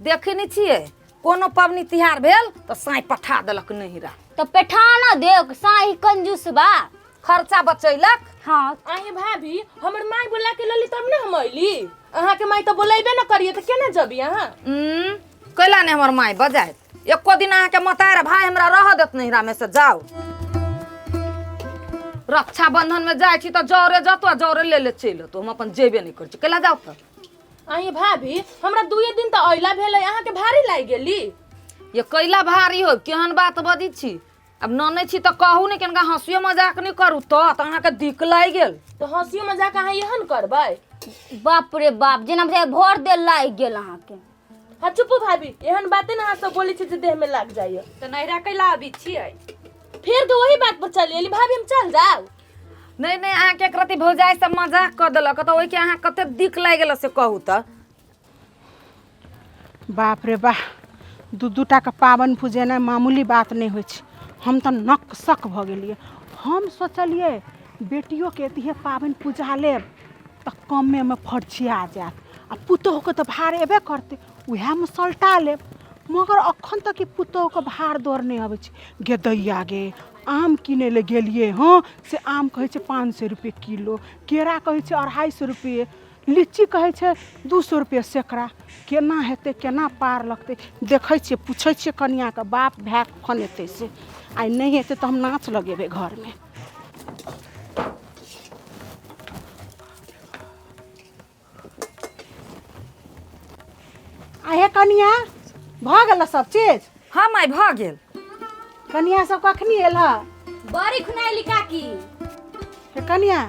देखै नहि छियै कोनो पबनी तिहार भेल तऽ साँइ पठा देलक नैहरा। तऽ पेठाना देख साँइ कंजूस बा। खर्चा बचैलक। हाँ। आहे भाभी, हमर माय बोला के लली तब ने हम अइली। अहाँके माय तऽ बोलेबे न करिए तऽ केना जबी अहाँ? कैला नहि हमर माय बजायत? एको दिन अहाँके मतार भाय हमरा रह देत नैहरा में से जाउ। रक्षाबंधन में जाइ छी तऽ जरे जतो आ जरे ले ले चलि अतो, हम अपन जेबे नहि करै छी। कैला जाउ तऽ? आहे भाभी, हमरा दुए दिन तऽ अइला भेलै, अहाँके भारी लागि गेली। ये कैला भारी हो? केहन बात बजै छी? अब ननै छी तऽ कहू ने, केनका हँसियो मजाक नहि करू तऽ अहाँके दिक लागि गेल। तऽ हँसियो मजाक अहाँ एहन करबै? बाप रे बाप, जेना बुझाइ भर देल लागि गेल अहाँके। हाँ चुपू भाभी, एहन बाते ने अहाँ सब बोलै छी जे देह में लाग जाइए। तऽ नैहरा कैला अबै छियै? फेर के वही बात पर चलि एली भाभी, हम चल जाउ। नहि नहि, अहाँके एक रति भौजाइ सब मजाक कऽ देलक तऽ ओहिके अहाँ कते दिक लागि गेल से कहू तऽ। बाप रे बाह, दू दू टाके पाबनि पुजेनाइ मामूली बात नहि होइ छै। हम तऽ नकसक भऽ गेलियै। हम सोचलियै बेटियोके एतहिए पाबनि पुजा लेब तऽ कमेमे फरछिया जायत आ पुतोहुके तऽ भार एबे करतै, उएहमे सलटा लेब। मगर अखन तक ई पुतोहुके भार दौड़ नहि अबै छै। गे दैया गे, आम किनै लए गेलियै हँ से आम कहै छै 500 रुपए किलो, केरा कहै छै 250 रुपए, लीची कहै छै 200 रुपए सैकड़ा। केना हेतै, केना पार लगतै? देखै छियै, पूछै छियै कनिआँके, बाप भाय कखन एतै से। आइ नहि एतै तऽ हम नाच लगेबै घरमे। आहे कनिआ, भऽ गेल सब चीज? हाँ माय, भऽ गेल। कनिआ सब कखनी एल? बड़ी खुनाइली काकी। हे कनिआ,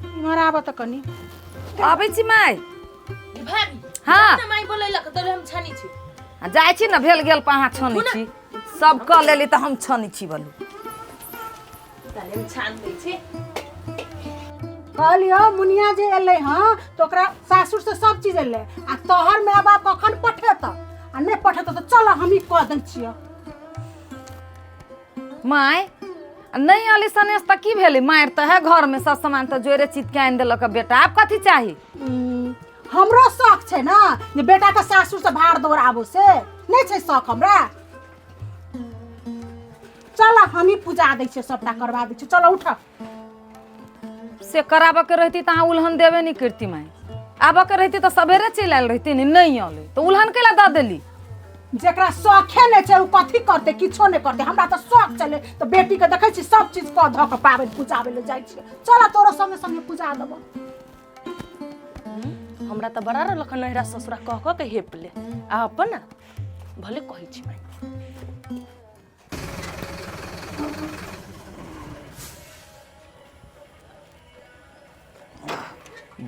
इम्हर आबऽ तऽ कनी। आबै छी माय। भाभी। हाँ। ने माय बोलेलक तऽ हम छानी छी। आ जाइ छी ने, भेल गेल पर अहाँ छानै छी। सब कऽ लेली तऽ हम छानै छी बोलू। ताले हम छान दै छी। कहलियौ मुनिया जे एलै हँ तऽ ओकरा सासुर से सब चीज एलै आ तोहर माय बाप कखन पठेतऽ? आ नहि पठेतऽ तऽ चल हमही कऽ दै छियौ। माय, आ नहि आली सनेस तऽ की भेलै? मारि तऽ है घरमे सब सामान तऽ जोड़े चित के आनि देलक बेटा, आब कथी चाही? हमरो शौक छै ने जे बेटाके सासुर से भार दौड़ आबो, से नहि छै शौक हमरा? चल हमही पूजा दै छियै, सबटा करवा दै छियै, चल उठ। से कराबऽ के रहती तऽ अहाँ उलहन देबे नहि करती माय। आबऽ के रहती तऽ सबेरे चलि आयल रहती ने। नहि अलै तऽ उलहन कैला दऽ देली? जेकरा शौखे नहि छै ओ कथी करतै? किछो नहि करतै। हमरा तऽ शौक छलै तऽ बेटीके देखै छी सब चीज कऽ धऽ कऽ पाबनि पूजाबै लए जाइ छियै। चल तोरो संगे संगे पूजा देबो। हमरा तऽ बड़ा रहलक नैहरा ससुरा कह कह के हेप ले आ अपन भले कहै छी माय।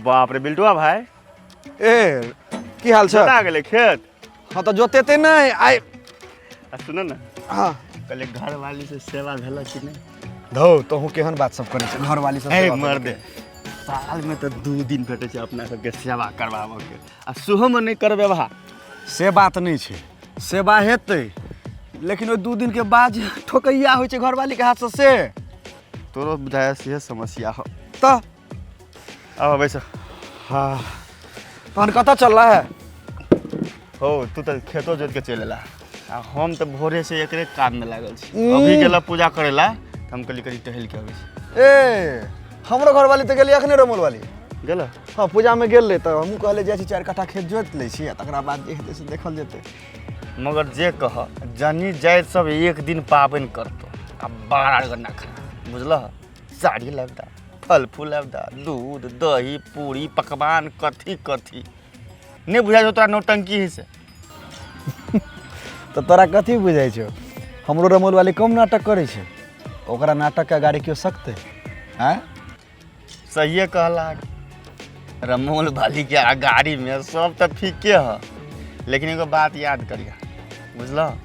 बाप रे बिल्टुआ भाई। ए, की हाल छै? जोता गेलै खेत? हाँ तऽ जोतेतै नहि आइ। आ सुन ने। हाँ। कहले घरवाली से सेवा भेल कि नहि? धौ, तोहूँ केहन बात सब करै छै, घरवाली सब ए सेवा मर दे, साल में तऽ 2 दिन भेटै छै अपना सबके सेवा करबाबऽ के, आ सेहोमे नहि करबै भा। से बात नहि छै, सेवा हेतै, लेकिन ओहि 2 दिन के बाद जे ठोकैया होइ छै घरवाली के हाथसँ से। तोरो बुझाया से समस्या हो। तऽ आब बैस। हाँ, तहन कतऽ चल रहा है? हो, तू तऽ खेतो जोत के चलि एला आ हम तऽ भोरे से एकरे काम में लागल छी। अभी गेला पूजा करेला तऽ हम कहली कनी टहल के अबै छी। ए, हमरो घरवाली तऽ गेली अखने, रमोल वाली। गेल? हाँ, पूजामे गेल रहे तऽ हमहूँ कहले जाइ छी, 4 कट्ठा खेत जोति लै छी आ तकरा बाद जे हेतै से देखल जेतै। मगर जे कह, जनी जाइत सब एक दिन पाबनि करतो आ बड़ा गन्ना खा, बुझलह? साड़ी लाबि फल फूल लाबि, दूध दही पूरी पकवान कथी कथी नहि बुझाइ छौ तोरा नौटंकी है से? तऽ तोरा कथी बुझाइ छौ? हमरो रमोल वाली कम नाटक करै छै? ओकरा नाटकके अगाड़ी केओ सकतै? आँय, सहिए कहला, रमोल वाली के अगाड़ी में सब तऽ फीके ह। लेकिन एगो बात याद करिया, बुझलह?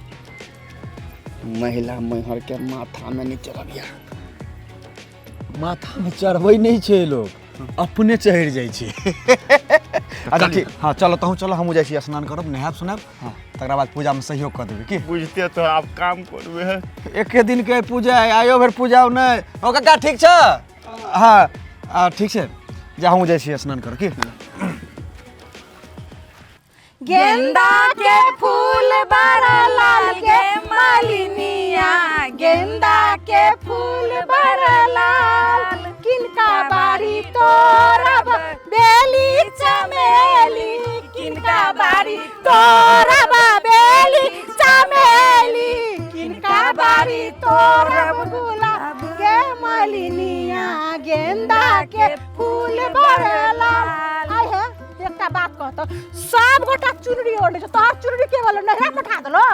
महिला मैहर के माथा में नहीं चढ़बिया। माथामे चढ़बै नहि छै लोक, अपने चढ़ि जाइ छै। अच्छा ठीक, हाँ चलो, तहूँ चलो, हमहूँ जाइ छी, स्नान करब, नहायब सुनायब, तकरा बाद पूजामे सहयोग कऽ देबै की। बुझते तो आप काम करबे है। एके दिन के पूजा है, आयो भरि पूजा नहि। ओ काका, ठीक छ? हाँ आ, ठीक छै, जा, हमहूँ जाइ छी स्नान कर की। गेंदा के फूल बड़ा लाल गे मालिनिया, गेंदा के फूल बड़ा लाल, किनका बारी तोरब बेली चमेली, किनका बारी तोरब बेली चमेली, किनका बारी तोरब गुलाब गे मालिनिया, गेंदा के फूल बड़ा लाल। आय हे एकटा बात कहतो, सब गोटा चुनरी ओढ़ने छौ, तोहर चुनरी के वाला नहिरा पठा देलो?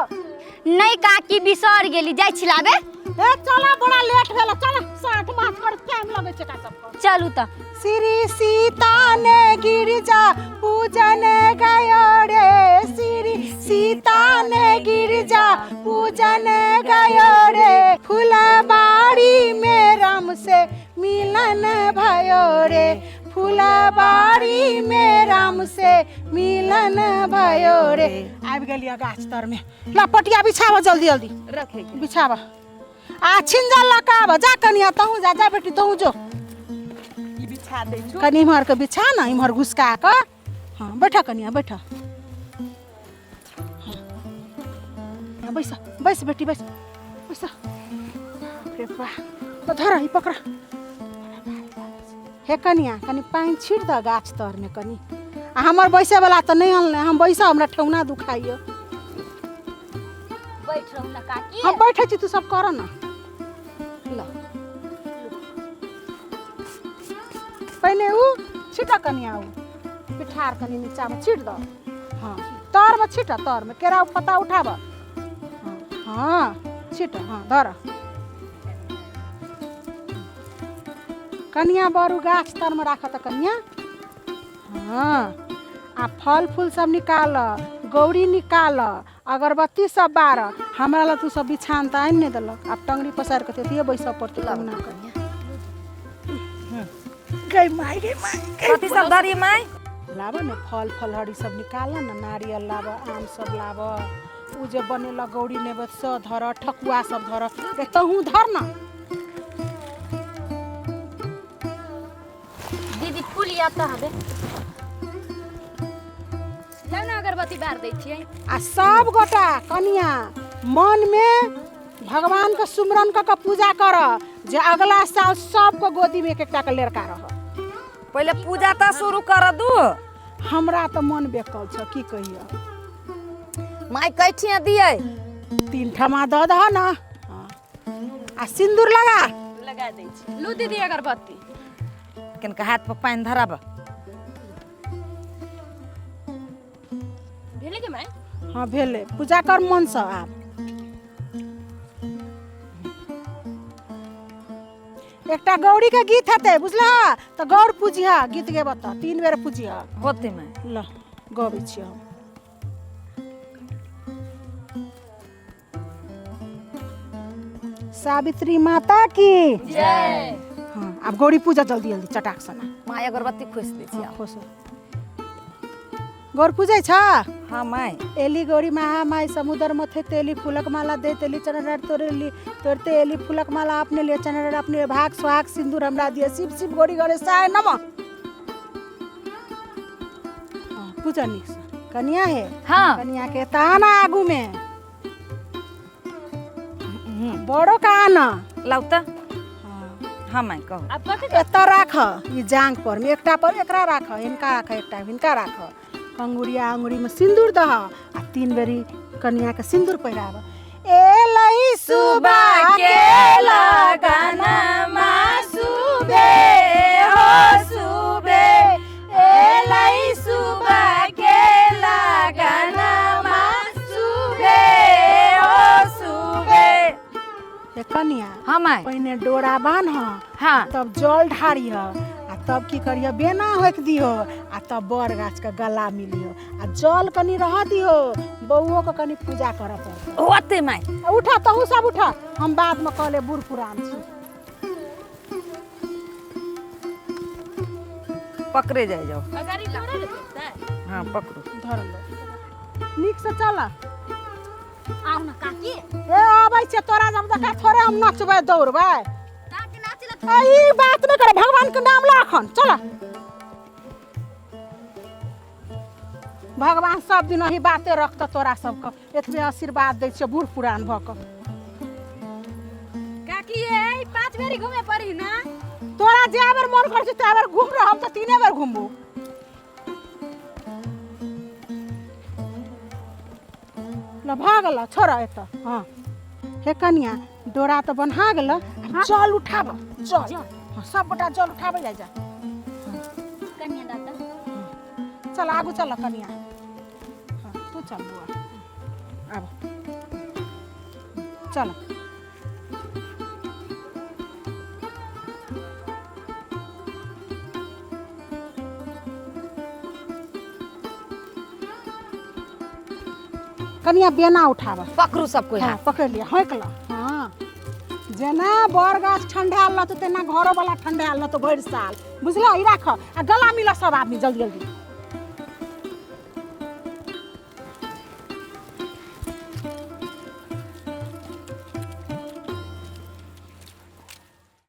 नहीं काकी बिसर गेली, जाइ छी लाबे। ए चला, बड़ा लेट भेल, चला साठ मास कर टाइम लगै छै का सबको। चलू त। श्री सीता ने गिरिजा पूजन गयो रे, श्री सीता ने गिरिजा पूजन गयो रे, फुलबाड़ी में राम से मिलन भयो रे, फुलबाड़ी में राम से मिलन भयो रे। आबि गेलियै गाछ तर में, ला पटिया बिछाब जल्दी जल्दी रखे बिछाब, आ छिंजल लऽ कऽ आब, जा कनिया तहूँ जा, जा बेटी तहूँ जो, ई बिछा दै छु कनि इम्हर के बिछा न, इम्हर घुसका कऽ। हाँ बैठ कनिया बैठ, हाँ बैस बैस बेटी बैस बैस। बाप रे बा, ल धर ई पकड़। हे कनिया कनि पानि छीट दऽ गाछ तरमे कनि, आ हमर बैसैवला तऽ नहि अनलै, हम बैसब हमरा ठेहुना दुखाइए। बैठ रहू ना काकी। हम बैठै छी, तू सब कर न। ल पहिने उ छिट कनिया, उ पिठार कनि नीचामे छीट दऽ, हाँ तरमे छिट, तरमे केराउ पत्ता उठाब, हाँ छिट, हाँ धर कनिया बरू गाछ तरमे राख तऽ कनिया। हाँ आ फल फूल सब निकाल, गौरी निकाल, अगरबत्ती सब बार, हमरा ला तू सब बिछान तऽ आनि नहि देलक, आब टंगरी पसारि कऽ एतहिए बैसऽ पड़तै कहुना कऽ। गै माय गै माय, कथी सब धरी माय? लाब ने फल फलहरी सब निकाल न, नारियल लाब, आम सब लाब, उ जे बनेलक गौरी नैवेद्य से धर, ठकुआ सब धर, तहूँ धर न। दीदी फूल या तऽ हबे। लाउ ने अगरबत्ती बार दै छियै। आ सब गोटा कनिया मन में भगवान के सुमरन कऽ के पूजा कर, जे अगला साल सबके गोदी में एक एकटा के लड़का रह। पहिले पूजा तऽ शुरू कर दू। हमरा तऽ मन बेकल छ, की कहियो। माय कैठिया दियै? 3 ठमा दऽ दह न। आ सिन्दूर लगा लगा दै छी। लू दीदी अगरबत्ती। किनका हाथ पर पानि धराब। भेलै के माय? हाँ भेलै, पूजा कर मन से। आब एकटा गौरी के गीत हेतै बुझलह, तऽ गौर पूजिह, गीत गेबह तऽ 3 बेर पूजिह। होतै माय। ल गबै छी हम। सावित्री माता की जय। हाँ आब गौरी पूजा जल्दी जल्दी चटाक सना। माय अगरबत्ती खोसि दै छी। हाँ, खोसो। गौर पूजै छ? हाँ माय। एली गौरी महामाई समुद्र मथे तेली फूलक माला दे तेली चरण तोरेली तोड़ते एली फूलक माला अपने लिए चरण अपने भाग सुहाग सिंदूर हमरा दिए, शिव शिव गौरी गणेशाय नमः। हाँ, पूजा नीक से। कनिया हे? हाँ। कनिया के ताना आगू में बड़ो का आना लाउ तऽ। हाँ माय कहू। आब कथी? एतऽ राख ई जांग पर में, एकटा पर एकरा राख, हिनका राख, एकटा हिनका राख, अंगुरिया अंगुरी में सिंदूर दह आ 3 बेरी कनिया के सिंदूर पहिराब। एलै सुबह के लगनमा सुबे हो सुबे, एलै सुबह के लगनमा सुबे हो सुबे। हे कनिया, हाँ माय। पहिने डोरा बान्ह, हाँ तब जल ढारिह, आ तब की करिह बेना होक दिहो, आ तब बर गाछ के गला मिलिहो, आ जल कनि रह दिहो, बौओ के कनि पूजा करऽ पड़तै। होतै माय। उठ तहूँ सब उठ, हम बाद में कहले बूढ़ पुरान छी। पकड़े जाइ जाओ। अगाड़ी डोरा रे। हाँ पकड़ू। धर लो नीक से चल। आउ ना काकी। ए आबै छै तोरा जब देखा थोड़े हम नचबै दौड़बै। काकी नाच ल। ई बात नहि कर, भगवान के नाम ल अखन चल। भगवान सब दिन अही बाते रखतऽ तोरा सबके, एतबे आशीर्वाद दै छियौ बूढ़ पुरान भऽ कऽ। काकी ये 5 बेरी घूमे पड़ी ना। तोरा जे बेर मन करै छै तै बेर घूम रह, हम तऽ 3 बेर घुमबो। ल भऽ गेल, छोड़ एतऽ। हँ हे कनिया, डोरा तऽ बन्हा गेल, आब जल उठाब, जल। हँ, सब गोटा जल उठाबै जाइ जा। कनिया दादा चल आगू चल कनिया। हाँ तू चल बुआ, आब चल। कनिया बेना उठाब। पकड़ू सब कोई। हाँ हाथ पकड़ लिया, होंक ल। हाँ जेना बर गाछ ठंडायल रहतौ तेना घरो वाला ठंडायल रहतौ भरि साल, बुझल? ई राख आ गला मिल सब आदमी जल्दी जल्दी।